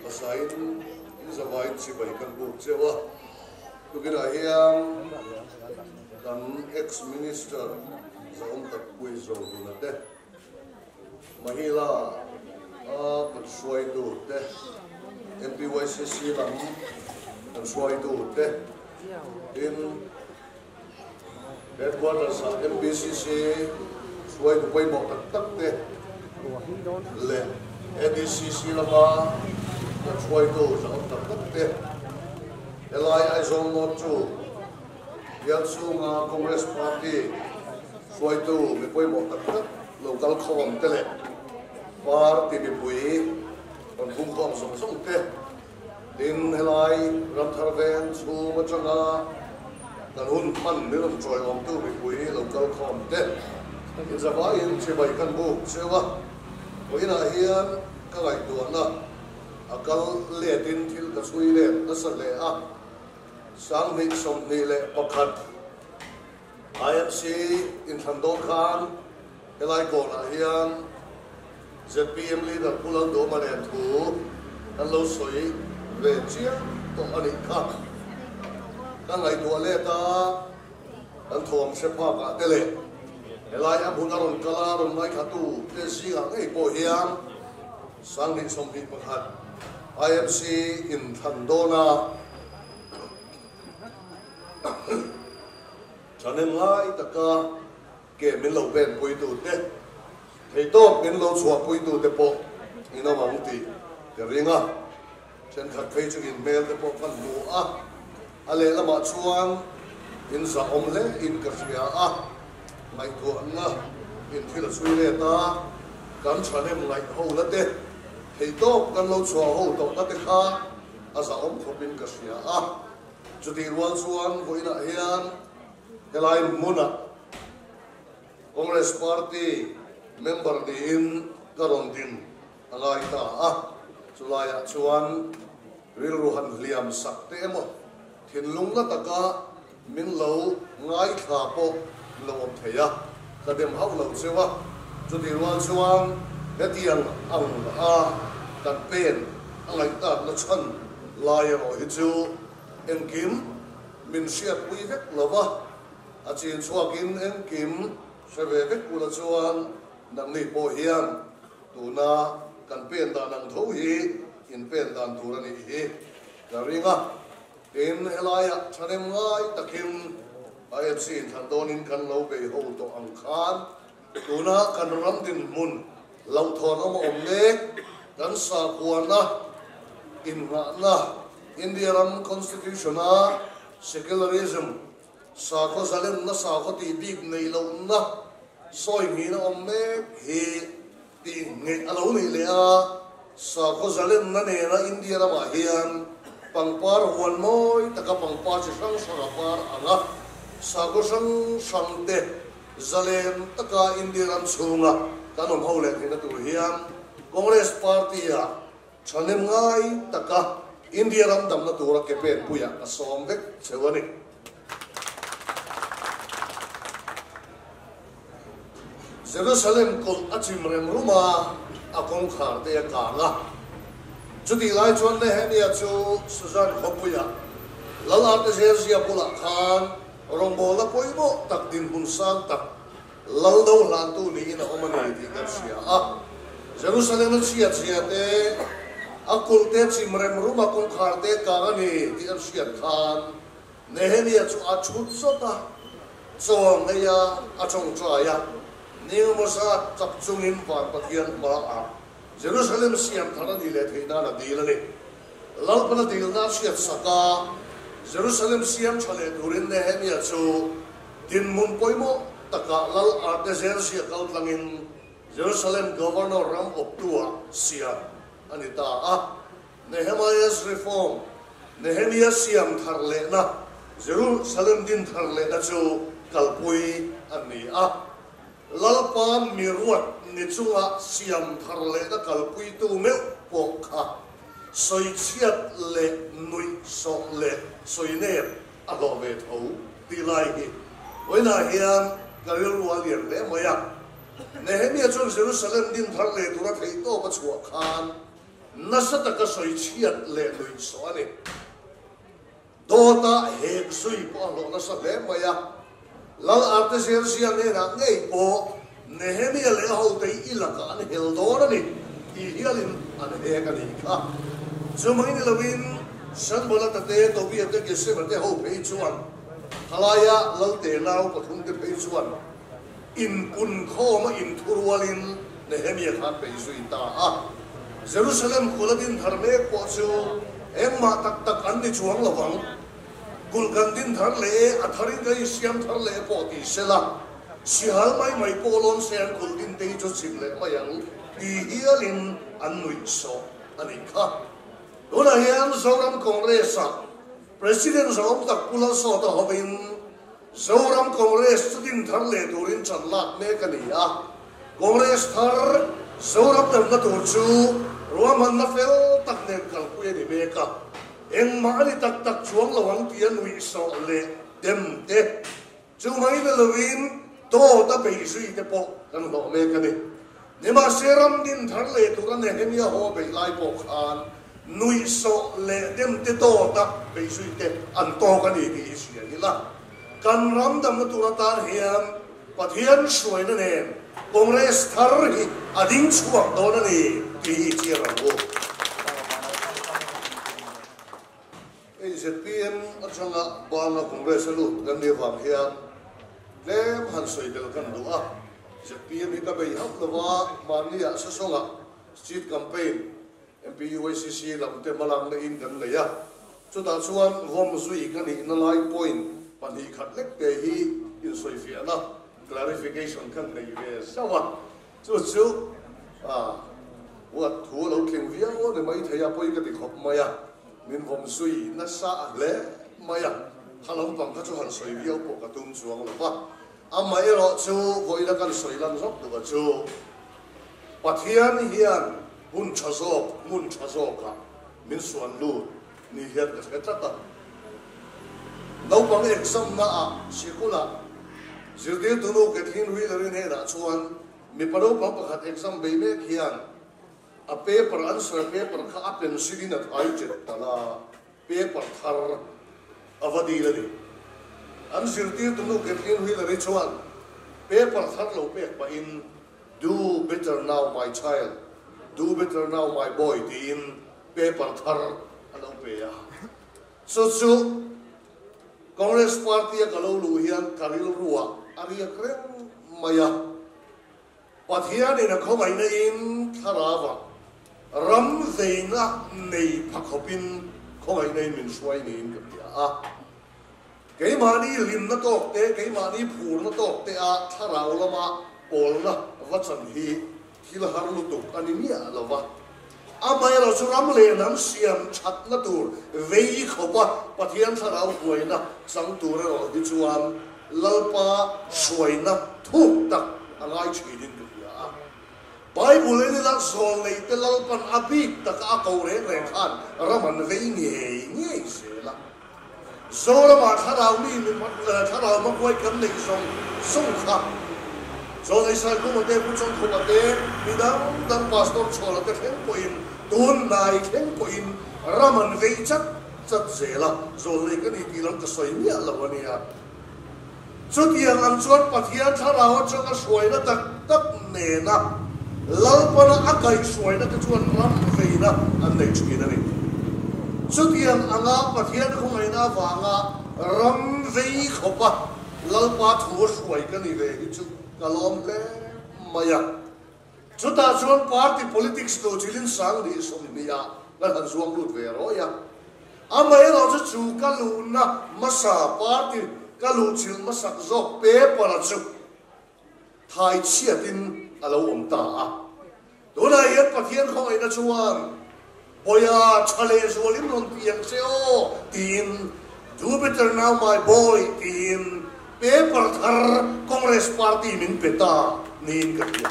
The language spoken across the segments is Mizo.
Hmasain in zavaiin chibai kan buk cheu a, tukinah hian kan ex-minister Zahawm Takpui Zohuna te, Mahila a kan hruaitu te, MPYCC lam kan hruaitu te, tin Headquarters ah MPCC hruaitu pawimawh tak tak te leh ADCC lama kan hruaitu zahawm tak tak te helai Aizawl North chu bial chhunga Congress Party hruaitu mi pawimawh tak tak lo kal khawm te leh party mipui rawn pungkhawm zawng zawng te Tin, helai Ramthar veng chhung atanga kan hun hman min rawn chawiawmtu mipui lo kal khawm te inzavaiin chibai kan buk cheu a, vawiinah hian ka ngaihtuahna a kal letin thil ka chhui let nasa hle a, 2021 IMC inthlan dawn khan helai kawnah hian Zpm leader Pu Lalduhawma nen thu kan lo sawi ve chiang tawh a nih kha. Ka ngaihtuah let a, kan thawm hre phakah te leh helai a hmun a rawn kal a rawn ngaithlatu te zingah ngei pawh hian 2021 IMC inthlan dawna thahnem ngai taka Ke min lo venpuitute, theihtawp min lo chhuahpuitute pawh in awm ang tih ka ring a. Thenkhat phei chu in hmel te pawh ka hmu a, a lehlamah chuan in zahawm hle in ka hria a, ngaihtuahna in thil a chhui let a, kan thahnem ngaih ho na te, theihtawp kan lo chhuah ho tawhna te kha a zahawm khawpin ka hria a. Chutih rual chuan vawiinah hian Helai hmunah Congress Party member niin ka rawn din a ngai ta a, chulaiah chuan rilru han hliam sak teh emaw, thinlung na taka min lo ngaithla pawh lo awm thei a, ka dem hauh lo cheu a, chutih rual chuan hetiang ang a kan pen a ngaihtatna chhan lai erawh hi chu engkim Min hriatpui vek lo va, a chin chhuakin engkim hre ve vek ula chuan nangni pawh hian tuna kan pen dan ang tho hi in pen dan tur a nih hi ka ring a. Tin, helaiah thahnem ngai takin IFC inthlan dawnin kan lo bei ho tawh ang khan tuna kan ram dinhmun hlauhthawn awm a awm mek, kan sakhuana innghahna India ram Constitution-a secularism, sakhaw zalenna sakhaw tih bik neih lohna sawi nghin a awm mek hi tih ngeih a lo nih leh a, sakhaw zalenna nena India ramah hian pangpar huan mawi taka pangpar chi hrang hrang a par ang a, sakhaw hrang hrang te zalen taka India ram chhunga kan awm ho leh theihna tur hian Congress Party-a Thahnem ngai taka India ram damna tura ke pen puiah ka sawm vek cheu a ni. Jerusalem kulh a chim rem rum a, a kawngkhar te a kang a. Chutih lai chuan Nehemia chu Susan khawpuiah Lal Artaxerxes bulah khan rawngbawlna pawimawh tak dinhmun sang tak Lal do hlantu niin a awm a ni tih kan hria a. Jerusalem a chhiat zia te, a kulh te chim rem rum a kawngkhar te kang a ni tih an hriat khan Nehemia chu a thut zawt a, chaw a nghei a, a tawngtai a, ning emaw zat tap chungin van Pathian hmaah Jerusalem siam thar a nih leh theih nan a dil a ni. Lalpan a dilna a hriat sak a, Jerusalem siam tha leh turin Nehemia chu Dinhmun pawimawh takah Lal Artaxerxes kal tlangin Jerusalem Governor ram awptuah siam a ni ta a. Nehemiah's Reform, Nehemia siam thar lehna, Jerusalem din thar lehna chu kalpui a ni a. Lalpa mi ruat ni chunga siam thar lehna kalpuitu meuh pawh kha sawichhiat leh nuih sawh leh sawinep a hlawh ve tho tih lai hi vawiinah hian ka rilru a lian hle mai a. Nehemia chuan Jerusalem din thar leh tura theihtawp a chhuah khan Nasa taka sawi chhiat leh nuih sawh a ni. Dawta hek zui pawh a hlawh nasa hle mai a. Lal Artaxerxes hnenah ngei pawh Nehemia leh a hote i lakah an hel dawn a ni tih hialin an hek a nih kha. Chumai ni loin Sanbalata te, Tobia te, Gesema te ho phei chuan khalaia Lalte nau pathumte phei chuan inpunkhawma inthurualin Nehemia kha an bei zui ta a. Jerusalem kulh a din thar mek pawh chu engmah tak tak an ni chuang lo vang. Kulh kan din thar leh e, a tharin kan insiam thar leh e pawh ti se la, sihal mai mai pawh lawn se an kulh din te hi chu chim leh mai ang ti hialin an nuih sawh a nih kha. Tunah hian Zoram Congress-ah President zawm tak Pu Lalsawta hovin Zoram Congress chu din thar leh turin chan lak mek a ni a. Congress thar Zoram damna tur chu ruahmanna fel tak nen kalpui a ni mek a. Engmah a ni tak tak chuang lo ang tih a nuih sawh leh dem te chu mai na loin dawt a beih zui te pawh kan hlawh mek a ni. Nimahse ram din thar leh tura Nehemia haw beih lai pawh khan nuih sawh leh dem te dawt a beih zui te an tawk a ni tih hi hria ila. Kan ram damna tur atan hian Pathian hruaina nen Congress thar hi a ding chhuak dawn a ni tih hi chiang ang u. Hei zpm atanga banga Congress a lut kan nih avang hian tlem han sawi tel kan duh a. Zpm hi ka bei hauh lo va, mahniah Sasawngah Street Campaign MPUACC lam te hmalakna in kan nei a, chutah chuan vawm zui ka nihna lai point 2 khat lek te hi insawifiahna, clarification, kan nei ve zauh a, chu chu huat thu a lo tling viau a ni maithei a, pawi ka ti khawp mai a, min vawm zui nasa a hle mai a, kha lampang kha chu han sawi viau pawh ka tum chuang lo va, amaherawh chu vawiina kan sawi lan zawk duh a chu. Pathian hian hun tha zawk, hmun tha zawkah min suan lut ni hian ka hre tlat a. Naupang exam-naah sikulah zirtirtu nu Kathleen Wheeler-i hnenah chuan mipa naupang pakhat exam bei mek hian a paper, answer paper kha a pencil-in a thai chet tal a, paper thar a va dil a ni. An zirtirtu nu Kathleen Wheeler-i chuan paper thar lo pek pahin, Do better now my child, do better now my boy tiin paper thar a lo pe a. Chu chu Congress Party a ka lo luh hian ka rilruah a riak reng mai a. Pathianin a khawngaihna in thlarauah ram veina nei pha khawpin khawngaihna in min hruai niin ka hria a. Keimahni hlimna tawk te, keimahni phurna tawk te a thlarau lama pawlna va chan hi thil har lutuk a ni miah lo va. Amaherawhchu chu ram leh hnam siam thatna tur vei khawpa Pathian thlarau hruaina chang tur erawh hi chuan Lalpa hruaina thuk tak a ngai thinin ka hria a. Bible en ila zawl neite Lalpan a bik taka a ko reng reng khan ram an vei ngei ngei zel a. Zoramah thlarau mi thlarau hmakuai kan neih zawng zawng kha Zawnei Saikhuma te, Pu Chawngkhuma te, mi dang dang Pastor Chhawla te thleng pawhin tun hnai thleng pawhin ram an vei chat chat zel a, zawnei ka ni tih lam ka sawi miah lo a nia. Chutiang ang chuan Pathian thlarau atanga hruaina tak tak nena Lalpana a kaihhruaina te chuan ram veina an nei thin a ni. Chutiang anga Pathian khawngaihna avanga ram vei khawpa Lalpa thu a hruai ka ni ve hi chu ka lawm hle mai a. Chutah chuan party politics tu thilin 2020 ah kan han zuang lut ve rawih a. Amaherawhchu chu ka luhna hmasa party ka luhchilh hmasak zawk paper-a chu thai chhiatin a lo awm ta a. Tunah hian Pathian khawngaihna chuan Bawiha tha leh zualin rawn ti ang che aw tiin Do better now my boy tiin paper thar Congress party min pe ta niin ka hria.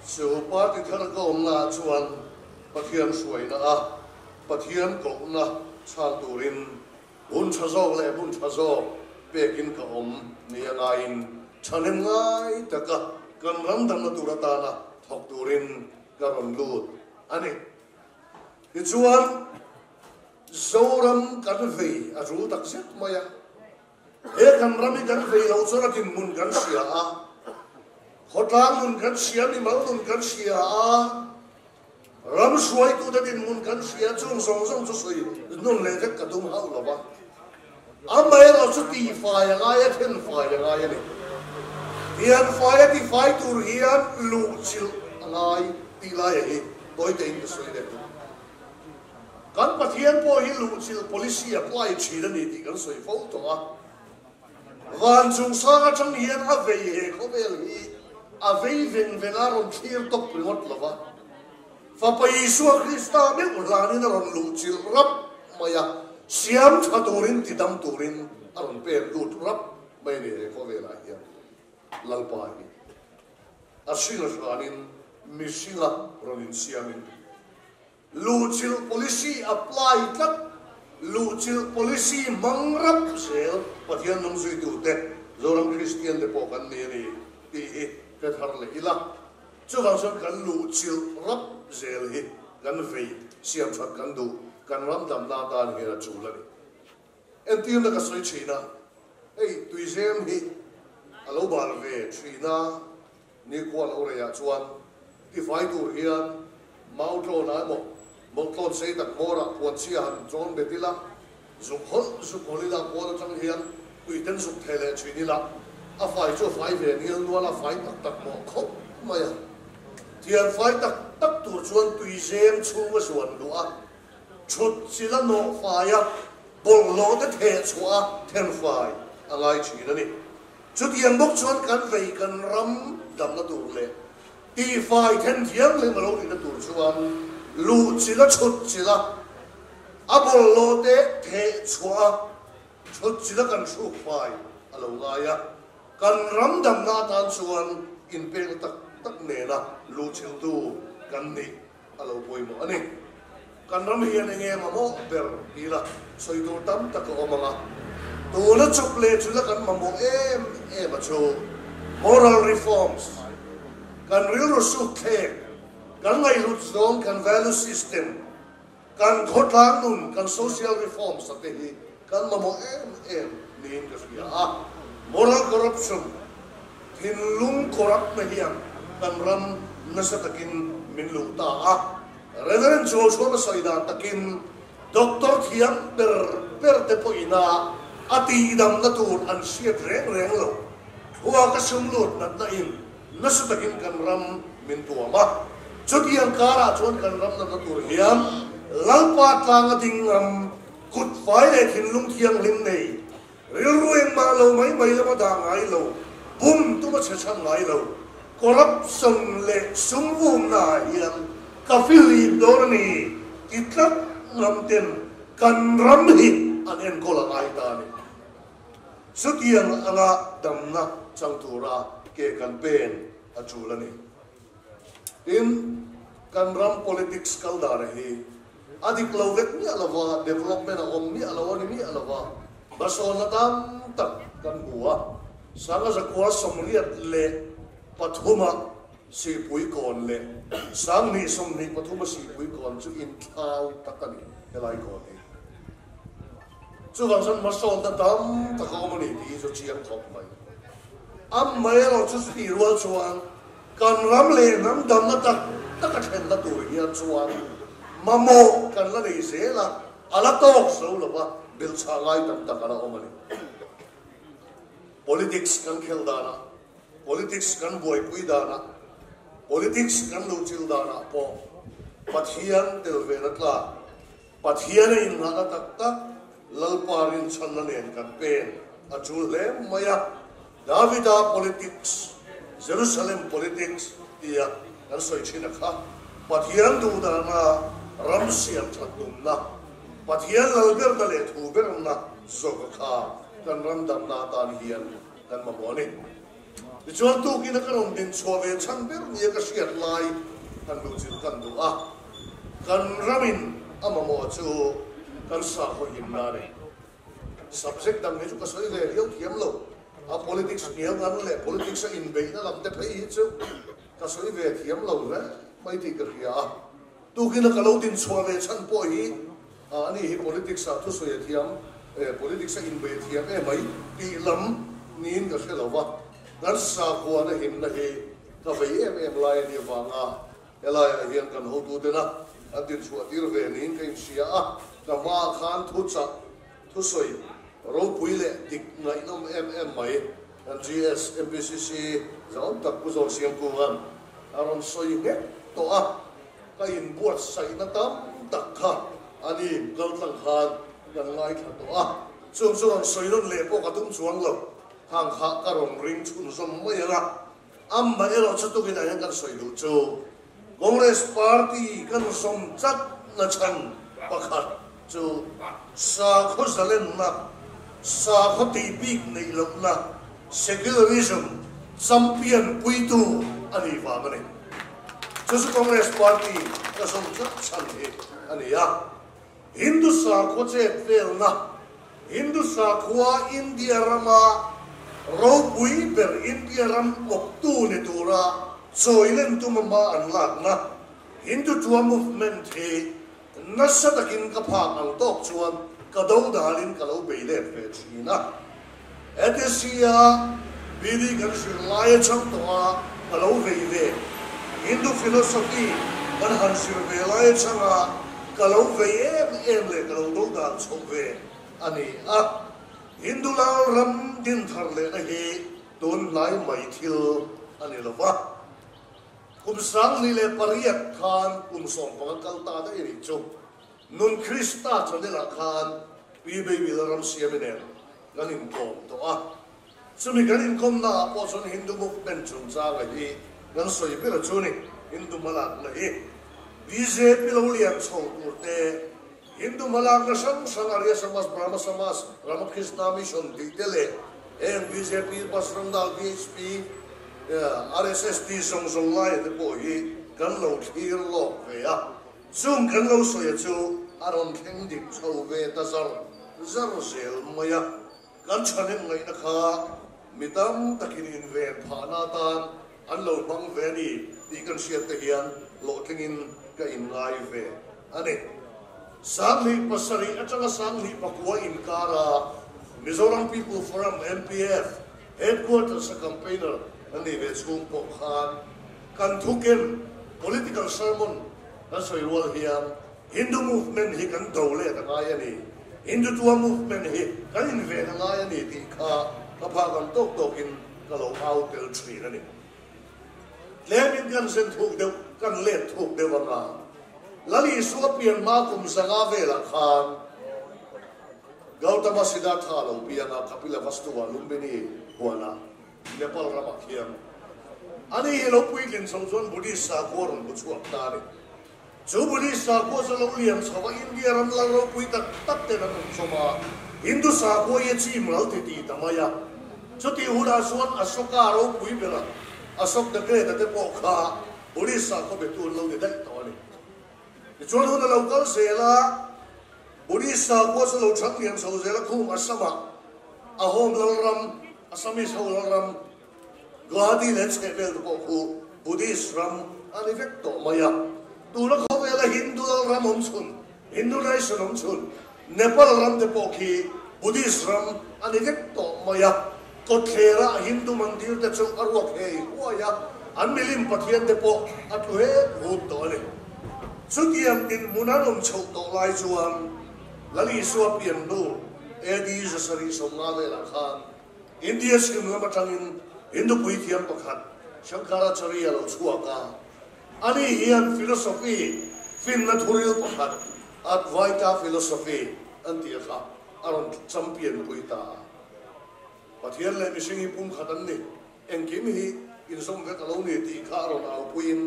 Chu party thar ka awmnaah chuan Pathian hruaina a Pathian kohna chhang turin hun tha zawk leh hmun tha zawk pekin ka awm ni a ngaiin thahnem ngai taka. Kan ram damna tur atana thawk turin ka rawn lut a ni. Tichuan, Zoram kan vei a tul tak zet mai a. He kan ram hi kan vei loh chuan a dinhmun kan hria a, khawtlang nun kan hria, mimal nun kan hria a, ram hruaitute dinhmun kan hria, chung zawng zawng chu sawi nun leh vek ka tum hauh lo va. Amaherawh chu tifai a ngai a, thenfai a ngai a ni. Thianfai a tifai tur hian luhchilh a ngai tih laiah hi tawitein ka sawi leh duh. Kan Pathian pawh hi luhchilh policy apply thin a ni tih kan sawi fo tawh a. Van chungchang atang hian a vei he khawvel hi a vei veng veng a rawn thlir tawp ringawt lo va. Fapa Isua Krista meuh hlanin a rawn luhchilh rap mai a, siam tha turin tidam turin a rawn pek lut rap mai a ni he khawvelah hian Lalpa hi. A hringa hranin mihringa rawn insiamin Luhchilh policy apply tlat, luhchilh policy hmang rap zel Pathian hnung zuitute Zoram Kristian te pawh kan ni a ni tih hi hre thar leh ila. Chuvang chuan kan luhchilh rap zel hi kan vei siam that kan duh, kan ram damna atan hian a tul a ni. Entirna ka sawi thin a, hei tuizem hi a lo bal ve thin a, Nikhua lo reiah chuan tifai tur hian mau tlawn ah emaw mawlh tlawn sei tak hmawrah puanchhia han tlawn bet ila, zuk hawlh zuk hawlh ila puan atang hian tui ten zuk theh leh thin ila, a fai chu a fai ve nial nual a, fai tak tak mawh khawp mai a. Thian fai tak tak tur chuan tui zem chhung a zuan luh a, thut chil a nawh fai a, bawlhhlawh te theh chhuah a then fai a ngai thin a ni. Chutiang bawk chuan kan vei kan ram damna tur leh tihfai then thianghlim a lo nihna tur chuan luhchilh a chhutchilh a, a bawlhhlawh te theh chhuah a, chhutchilh a kan hrukfai a lo ngai a. Kan ram damna atan chuan inpekna tak tak nena luhchilhtu kan nih a lo pawimawh a ni. Kan ram hian eng nge mamawh ber ti la sawi tur tam tak a awm ang a, tuna chawp leh chula kan mamawh em em a chu moral reforms, kan rilru suk thlek, kan ngaihhlut zawng, kan value system, kan khawtlang nun, kan social reforms a te hi kan mamawh em em niin ka hria a. Moral corruption, thinlung corrupt na hian kan ram nasa takin min luh ta a. Reverend Joshua a sawi dan takin Doctor thiam ber ber te pawhin a a tihdamna tur an hriat reng reng lo. Thua ka sum lut natna in nasa takin kan ram min tuam a. Chutiang karah chuan kan ram natna tur hian Lalpa tlanga ding ngam kut fai leh thinlung thianghlim nei Rilru engmah lo mai mai lama dah ngai lo, bum tuma chhe chhan ngai lo, corruption leh sum umna ah hian ka fihlim dawn a ni ti tlat ngam ten kan ram hi an enkawl a ngai ta a ni. Chutiang anga damna chang tura ke kan pen a tul a ni. Tin, kan ram politics kal dan hi A dik lo vek miah lo va, development a awm miah lo a ni miah lo va, hmasawnna tam tak kan hmu a. Sanga zakua 83 a sihpui kawn leh sanghnih 23 a sihpui kawn chu inthlau tak a ni helai kawn hi. Chuvang chuan hmasawnna tam tak a awm a ni tih hi chu chiang khawp mai. Amaherawh chu chutih rual chuan Kan ram leh hnam damna tak tak a thlenna tur hian chuan mamawh kan la nei zel a, a la tawk zo lo va, bilhchah ngai tam tak a la awm a ni. Politics kan khelh danah, politics kan buaipui danah, politics kan luhchilh danah pawh Pathian tel vena tlak, Pathian a inngahna tak tak Lalpa rinchhanna nen kan pen a tul hle mai a. Davida politics, Jerusalem politics tia kan sawi thin a kha, Pathian duhdahna ram siam that tumna, Pathian lal berna leh thu berna zawk a kha kan ram damna atan hian kan mamawh a ni. Tichuan tukin a ka rawn din chhuah ve chhan ber nia ka hriat lai kan luhchilh kan duh a, kan ramin a mamawh chu kan sakhaw himna a ni. Subject dang hi chu ka sawi ve riau thiam lo. A politics hnial ngan leh politics a inbeihna lam te phei hi chu ka sawi ve thiam lo hle mai tih ka hria a. Tukin a ka lo dinchhuah ve chhan pawh hi ani hi politics ah thusawi a thiam, politics a inbei a thiam em mai tih lam niin ka hre lo va. Kan sakhuana himna hi ka vei em em lai a nih avanga helaiah hian kan hotutena an dinchhuah tir ve niin ka inhria a. Ka hmaah khan thuchah Thusawi ropui leh dik ngaihnawm em em mai kan GS MPCC zahawm tak Pu Zawlsiamkunga'n a rawn sawi nghet tawh a, ka inbuatsaihna tam tak kha a ni kaltlang khan kan ngaithla tawh a, chung chu rawn sawi nawn leh pawh ka tum chuang lo, khang kha ka rawn ring chhunzawm mai ang a, amaherawh chu tukinah hian kan sawi duh chu Congress Party kan zawm tlat nachhan pakhat chu sakhaw zalenna, sakhaw tih bik neih lohna, secularism, champion puitu a nih vang a ni. Chu chu Congress Party ka zawm tlat chhan hi a ni a. Hindu sakhua chet velna, Hindu sakhua India rama ropui ber India ram awptu ni tura chawilen tuma hma an lakna Hindutva movement hi nasa takin ka phak ang tawk chuan ka do dalin ka lo bei let ve thin a. Etc-a BD kan hrilh lai a chang tawh a, ka lo vei ve. Hindu philosophy kan han zir ve lai a chang a, ka lo vei em em leh ka lo do dan chhoh ve a ni a. Hindu lal ram din thar lehna hi tun hnai mai thil a ni lo va. Kum 2008 khan kum 15 kal ta daih a nih chu. Nun Krista channel-ah khan Pi Baby Lalramsiami nen kan inkawm tawh a. Chumi kan inkawmnaah pawh chuan Hindu movement chungchanga hi kan sawi ber chu ni, Hindu hmalakna hi bjp lo lian chho tur te, Hindu hmalakna hrang hrang Arya Samaj, Brahma Samaj, Ramakrishna Mission tih te leh heng bjp, Bajrang Dal, VHP, RSS tih zawng zawng laia te pawh hi kan lo thlir lawk ve a. Chung kan lo sawi a chu a rawn thleng dik chho ve ta zar zar zel mai a, kan thahnem ngaihna kha mi tam takin inven phahna atan an lo hmang ve a ni tih kan hriat te hian hlawhtlingin ka inngai ve a ni. 2007 atanga 2009 inkara Mizoram People Forum, MPF, Headquarters a campaigner an nih ve chhung pawh khan kan thuken political sermon kan sawi rual hian Hindu movement hi kan do let a ngai a ni, Hindutva movement hi kan inven a ngai a ni tih kha ka phak ang tawk tawkin ka lo au tel thin a ni. Tlemin kan zen thuk deuh, kan let thuk deuh anga Lal Isua pian hma kum 500 velah khan Gautama Siddhartha lo piang a, Kapilavastu-ah Lumbini huanah Nepal ramah khian ani hi lo puitlin chho chuan Buddhist sakhua rawn bu chhuak ta a ni. Chu Buddhist sakhua chu lo lian chho a, India ram lal ropui tak tak ten an rawn chawm a, Hindu sakhua hi a chim ral ti ti ta mai a. Chutih hunah chuan Ashoka ropui bera Ashok the Great-a te pawh kha Buddhist sakhua betu an lo ni daih tawh a ni. Tichuan hun a lo kal zel a, Buddhist sakhua chu lo chhang lian chho zel a, khung Assam-ah Ahom lalram, Assamese ho lalram, Guwahati leh chhehvel te pawh khu Buddhist ram a ni vek tawh mai a. Tuna khawvela Hindu lalram awm chhun, Hindu nation awm chhun, Nepal ram te pawh khi Buddhist ram a ni vek tawh mai a. Kawtthlerah Hindu mandir te chu a ruak hei huai a, an milim pathian te pawh a tlu het hut tawh a ni. Chutiang dinhmun an awm chhoh tawh lai chuan Lal Isua pian hnu AD 750 velah khan India chhim lam atangin Hindu puithiam pakhat Shankaracharya lo chhuak a. Ani hian philosophy finna thuril pakhat Advaita philosophy an tih a kha a rawn champion pui ta a. Pathian leh mihring hi pumkhat an ni. Engkim hi inzawm vek a lo ni tih kha a rawn aupuiin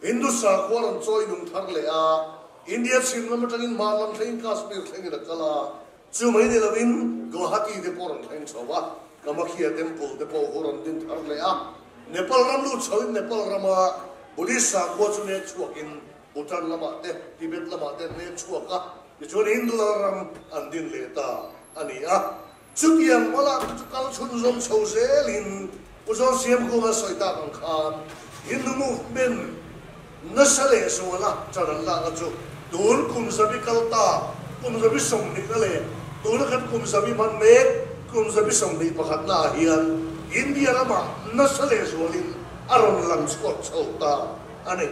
Hindu sakhua rawn chawi nung thar leh a, India chhim lam atangin hmar lam thlengin Kashmir thlengin a kal a, chu mai ni lovin Guwahati te pawh a rawn thleng chho a, Kamakhya Temple te pawh hu rawn din thar leh a, Nepal ram lut chhoin Nepal rama Buddhist sakhua chu nek chhuakin Bhutan lamah te Tibet lamah te an nek chhuak a, tichuan Hindu lalram an din leh ta a ni a. Chutiang hmalakna chu kal chhunzawm chho zelin Pu John Siamkunga sawi tak ang khan Hindu movement nasa leh zuala ṭan an lakna chu tun kum zabi kal ta kum zabi sawmhnihna leh tuna kan kum zabi hman mek kum zabi 21 ah hian India ramah nasa leh zualin a rawn lang chhuak chho ta a ni.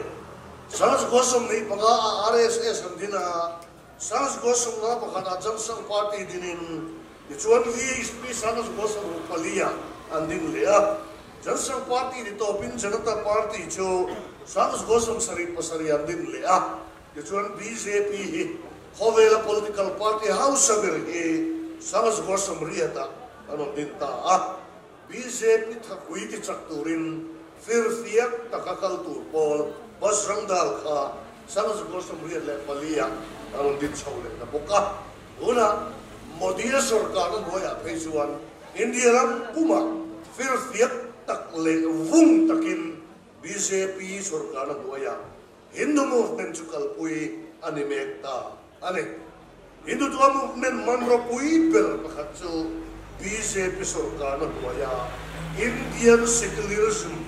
1925 ah RSS an din a, 1951 ah Jan Sangh Party dinin tichuan VHP 1964 ah an din leh a. Jan Sangh Party ni tawpin Janata Party chu 1977 ah an din leh a. Tichuan bjp hi khawvela political party hausa ber hi 1980 ah an rawn din ta a. Bjp thapui ti chak turin firfiak taka kal tur pawl Bajrang Dal kha 1984 ah a rawn din chho leh ta bawk a. Tunah Modi-a sorkarna hnuaiah phei chuan India ram pumah firfiak tak leh vung takin bjp sorkarna hnuaiah Hindu movement chu kalpui a ni mek ta a ni. Hindutva movement hmanrawpui ber pakhat chu bjp sorkarna hnuaia Indian secularism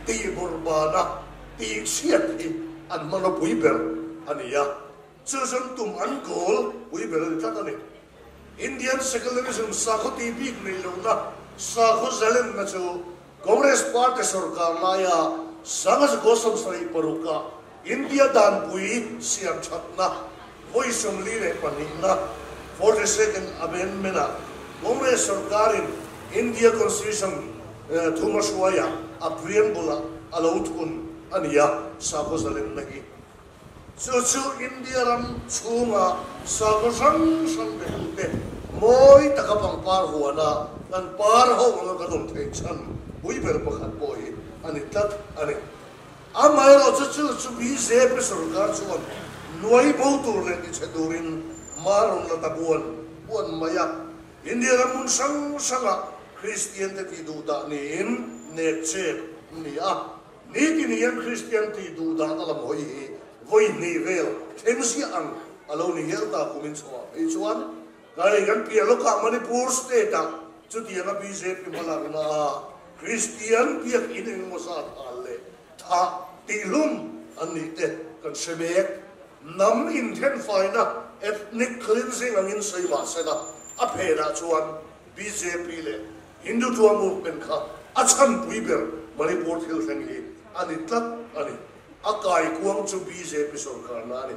tih bawrhbana tih chhiat hi an hmanrawpui ber a ni a, chu chuan tum an goal pui ber a ni tlat a ni. Indian secularism sakhaw tih bik neih lohna sakhaw zalenna chu Congress Party sorkar laia 1976 a India danpui siam thatna vawi 42 na 42nd Amendment ah Congress sorkarin India Constitution thuma hruaia a preamble ah a lo thun a ni a, sakhaw zalenna hi. Chu chu India ram chhunga sakhaw hrang hrang betute mawi taka pangpar huana kan par ho anga kan awm theih chhan pui ber pakhat pawh hi a ni tlat a ni. Amaherawhchu chu chu bjp sorkar chuan nuai bo tur leh tichhe turin hma rawn la ta buan buan mai a. India ram hmun hrang hrangah Kristian te tih duh dah niin nek chep an ni a. Nitin hian Kristian tih duh dan a lam hawi hi vawi hnih vel thleng ziah ang a lo ni hial ta kumin chhuah phei chuan kai kan piah lawkah Manipur state ah chutianga bjp hmalakna ah Kristian biakinn engemaw zat hal leh thah tihhlum an nih te kan hre mek. Hnam inthenfaina ethnic cleansing angin sawi mah sela a phenah chuan bjp leh Hindutva movement kha a chhanpui ber Manipur thil thleng hi a ni tlat a ni. A kaikuang chu bjp sorkarna a ni.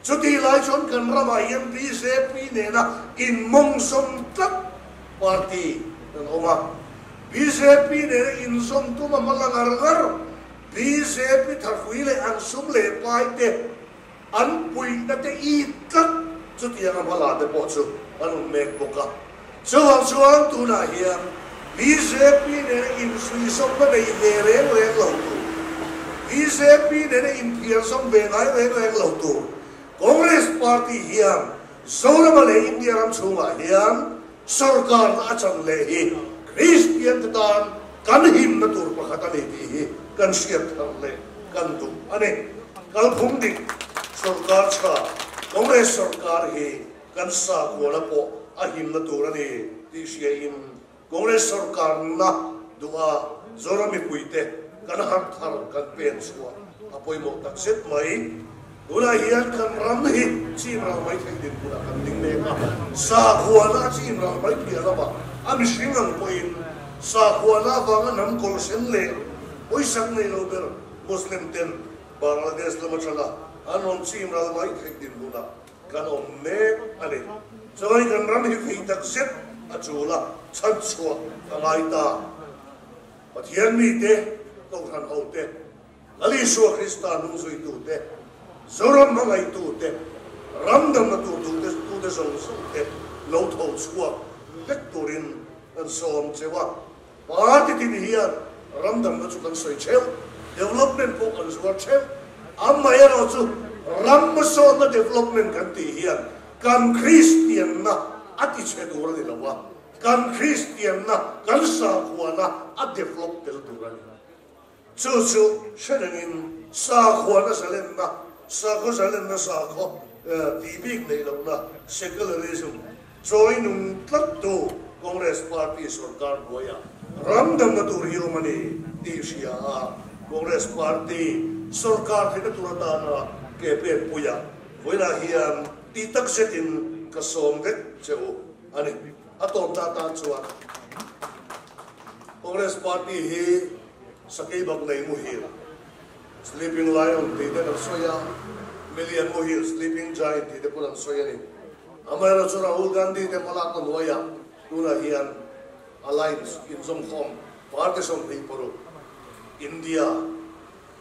Chutih lai chuan kan ramah hian bjp nena inmawngzawm tlat party kan awm a. Bjp nena inzawm tum a hma la ngar ngar. Bjp tharhui leh an sum leh pai te An puihna te i tlat chutiang a hmala te pawh chu an awm mek bawk a. Chuvang chuan tunah hian bjp nena insuihzawmna nei ve reng reng lo tur, bjp nena inphiarzawm ve ngai reng reng lo tur Congress party hian Zorama leh India ram chhungah hian sorkarna a chan leh hi Kristian te tan kan himna tur pakhat a ni tih hi kan hriat thar leh kan duh a ni. Kalphung dik sorkar tha Congress sorkar hi kan sakhuana pawh a himna tur a ni tih hriain Congress sorkarna duha Zoram mipuite kan harh thar kan pen chhuah a pawimawh tak zet mai. Tunah hian kan ram hi chim ral mai theih dinhmunah kan ding mek a, sakhuana a chim ral mai piah lamah a mihring ang pawhin sakhuana avanga hnam kawlhsen leh pawisak nei lo ber Muslim ten Bangladesh lam atanga an rawn chim ral mai theih dinhmunah kan awm mek a ni. Chuan kan ram hi vei tak zet a chul a, chhanchhuah a ngai ta. Pathian mite, Kohhran hote, Lal Isua Krista hnungzuitute, Zoram hmangaihtute, ram damna tur duhte tute zawng zawng te lo tho chhuak vek turin kan sawm cheu a. Party tin hian ram damna chu kan sawi theuh, development pawh kan zuar theuh. Amaherawh chu ram hmasawnna development kan tih hian kan Kristianna a ti chhe tur a ni lo a, kan Kristianna, kan sakhuana a develop tel tur a ni. Chu chu hre rengin sakhuana zalenna, sakhaw zalenna sakhaw tih bik neih lohna, secularism, chawi nung tlattu. Congress Party sorkar hnuaiah ram damna tur hi awm a ni tih hria a, Congress Party sorkar theihna tur atana ke pen puiah vawiinah hian tih tak zetin ka sawm vek che u a ni. A tawp ta tan chuan Congress Party hi sakei bak nei muhil, Sleeping Lion tih ten an sawi a, Million muhil, Sleeping Giant tih te pawn an sawi a ni. Amaherawhchu Rahul Gandhi te hmalakna hnuaiah tunah hian Alliance inzawmkhawm party 26 India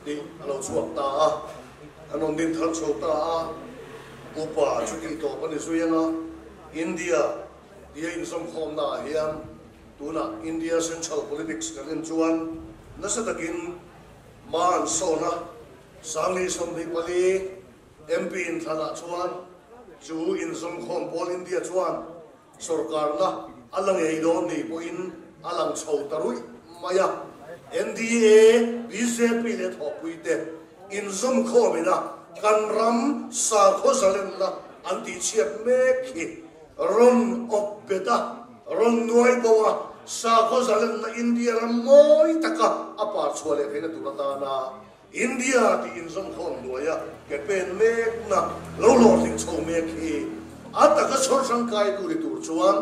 tih a lo chhuak ta a, an rawn din thar chho ta a, upa chu tih tawp a ni zui ang a, India tia inzawmkhawmna ah hian tunah India Central Politics kan en chuan nasa takin hma an sawn a, 2024 MP inthlanah chuan chu inzawmkhawm pawl India chuan Sorkarna a la ngei dawn ni pawhin a lang chho ta ruih mai a, NDA, bjp leh thawhpuite inzawmkhawmin a kan ram sakhaw zalenna an tihchhiat mek hi rawn awp bet a, rawn nuai bo a, sakhaw zalenna India ram mawi taka a par chhuah leh theihna tur atana India tih inzawmkhawm hnuaia ke pen mekna lo hlawhtling chho mek hi a taka chhawr hrangkai tu ni tur chuan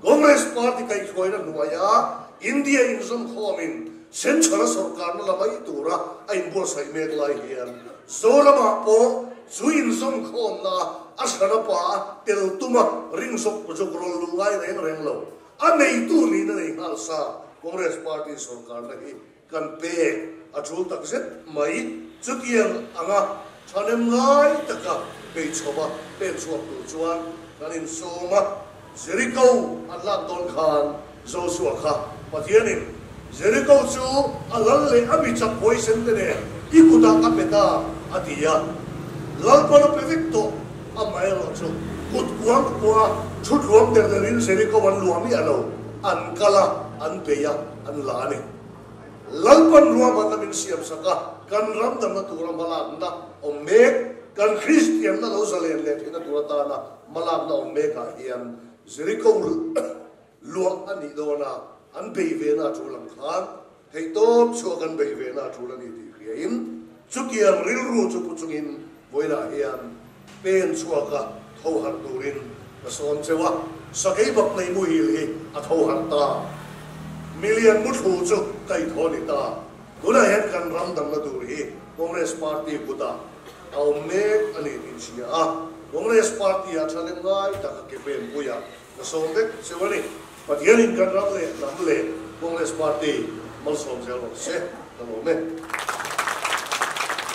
Congress Party kaihhruaina hnuaia India inzawmkhawmin Central-a sawrkarna la mai tura a inbuatsaih mek lai hian Zoramah pawh chu inzawmkhawmna a hrana pa tel tuma ring zawk zawk rawl luh ngai reng reng lo a neitu nihna nei nghal sa Congress Party sawrkarna hi Kan pek a tul tak zet mai. Chutiang anga thahnem ngai taka bei chhova pen chhuak tur chuan kan insawm a. Jeriko an lak dawn khan Joshua kha Pathianin Jeriko chu a lal leh a mi chak huaisen te nen i kutah ka pe ta a ti a. Lalpan a pe vek tawh amaherawh chu kut kuang kuah thu tluang der derin Jeriko an luah miah lo, an kal a, an bei a, an la a ni. Lalpan ruahmanna min siamsak a, kan ram damna tura hmalakna awm mek, kan Kristianna lo zalen leh theihna tur atana hmalakna awm mekah hian Jeriko luah a nih dawn a, an bei vena a tul ang khan theihtawp chhuah kan bei vena a tul a ni tih hriain chutiang rilru chu pu chungin vawiinah hian pen chhuaka tho harh turin ka sawm cheu a, sakei bak nei muhil hi a tho harh ta. Million muthlu chu ka i tho ni ta. Tunah hian kan ram damna tur hi Congress Party kutah a awm mek a ni tih hria a, Congress Party-ah thalem ngai taka ke pen puiah ka sawm vek cheu a ni. Pathianin kan ram leh hnam leh Congress Party malsawm zel rawh se, ka lawm e.